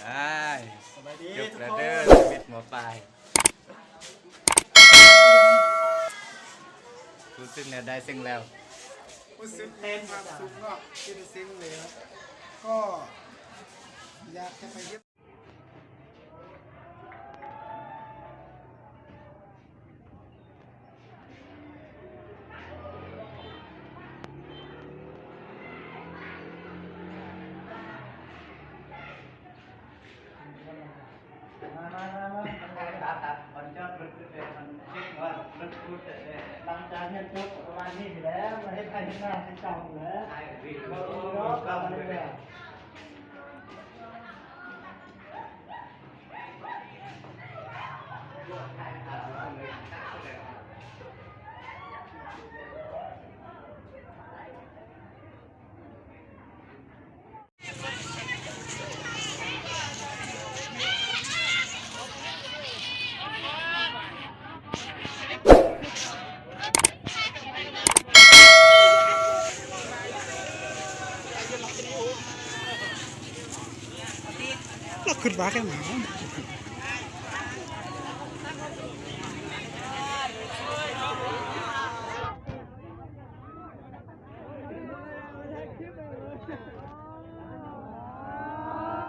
ໄດ້ ສະບາຍດີທຸກຄົນ ຈົບແລ້ວເດີ ຊີວິດໝໍປາຍ. ຮູ້ສຶກແນວໃດເສັງແລ້ວ? ຮູ້ສຶກມີຄວາມສຸກເນາະ ທີ່ໄດ້ເສັງແລ້ວ ກໍຢາກຈະໄປເຮັດ ມາໆໆໆ ມັນບໍ່ໄດ້ຕັດ ຕັດ ມັນຈອດລົດຂຶ້ນໄປ ມັນເຊັກວ່າລົດພຸດແທ້ໆ ຫຼັງຈາກຮຽນຈົບປະມານນີ້ແຫຼະ ມາເຮັດໄຮ່ເຮັດນາຄືເກົ່າຫັ້ນແຫຼະ ເນາະ ເນາະ. ລາວຄິດວ່າແຄ່ຫຍັງ?